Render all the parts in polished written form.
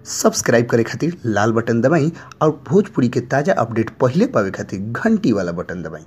Subscribe करे खातिर लाल button दबाई और भोजपुरी के ताजा अपडेट पहिले पावे खातिर घंटी वाला बटन दबाई।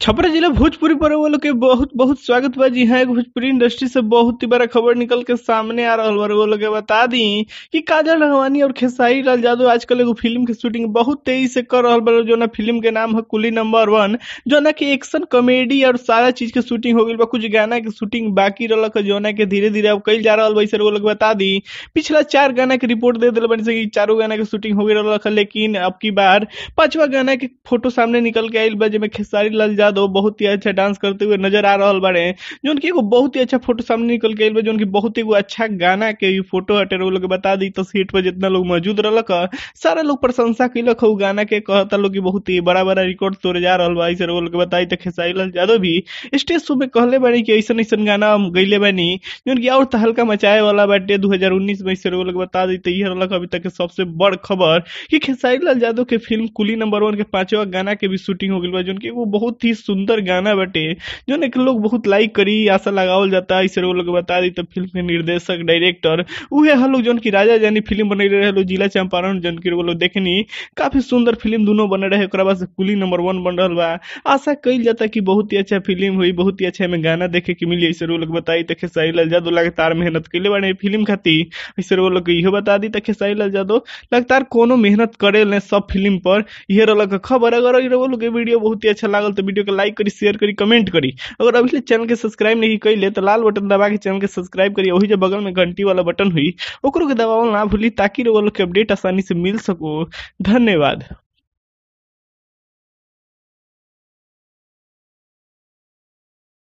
छपरा जिला भोजपुरी पर वालों के बहुत बहुत स्वागत बा। जी हाँ, भोजपुरी इंडस्ट्री से बहुत ही बड़ा खबर निकल के सामने आ रहा बा। वो लोग के बता दी कि काजल राघवानी और खेसारी लाल यादव आजकल एगो फिल्म के शूटिंग बहुत तेजी से कर रहा बा, जो ना फिल्म के नाम है कुली नंबर 1, जो ना कि एक्शन कॉमेडी और सारा चीज के शूटिंग हो गई बा। कुछ गाना के शूटिंग बाकी रहलक, जो ना के धीरे धीरे अब कल जा रहा बा। वो लोग बता दी पिछला 4 गाना के रिपोर्ट दे दिल बनी से चारों गाना के शूटिंग हो गई रहलक, लेकिन अब की बार 5वां गाना के फोटो सामने निकल के आयल बा, जिसमें खेसारी लाल यादव बहुत ही अच्छा डांस करते हुए नजर आ रहा बाड़े, जो उनकी एगो बहुत ही अच्छा फोटो सामने निकल के आइल बा, जो उनकी बहुत ही अच्छा गाना के फोटो हटे। वो लोग बता दी तो सीट पर जितना लोग मौजूद रहलक सारा लोग प्रशंसा कैलक उ गाना के, कहता लोग कि बहुत ही बड़ा बड़ा रिकॉर्ड तोड़े जा रहा बा। ऐसे वो लोग बताई तो खेसारी लाल यादव भी स्टेज शो में कहले बानी कि ऐसा ऐसा गाना हम गईले बानी जो उनकी और तहलका मचाए वाला बाटे 2019 में। ऐसे वो लोग बता दी तो यह रहलक अभी तक के सबसे बड़ खबर कि खेसारी लाल यादव के फिल्म कुली नंबर 1 के 5वां गाना के भी शूटिंग हो गई बा, जो उनकी वो बहुत ही सुंदर गाना बाटे, जो एक लोग बहुत लाइक करी आशा लगावल जाता। ऐसे वो लोग बता दी तो फिल्म के निर्देशक डायरेक्टर उहे ह लोग जो की राजा जानी फिल्म बन रहे लोग जिला चंपारण, जन की वो लोग देखनी काफी सुंदर फिल्म दोनों बन रहे। ओकरा बाद से कुली नंबर 1 बन रहा बा। आशा कइल जाता कि बहुत ही अच्छा फिल्म हुई, बहुत ही अच्छा में गाना देखे के मिली। ऐसे वो लोग बताई तो खेसारी लाल यादव लगातार मेहनत कैले बाड़े फिल्म खातिर। ऐसे वो लोग इहो बता दी तो खेसारी लाल यादव लगातार कोनो मेहनत करे ले सब फिल्म पर। यह रहलक खबर। अगर वो लोग वीडियो बहुत ही अच्छा लागल तो वीडियो के लाइक करी, शेयर करी, कमेंट करी। अगर अभी ले चैनल के सब्सक्राइब नहीं कैले तो लाल बटन दबा के चैनल के सब्सक्राइब करी, वही जो बगल में घंटी वाला बटन हुई ओकरो के दबावल ना भूली, ताकि लोग के अपडेट आसानी से मिल सको। धन्यवाद।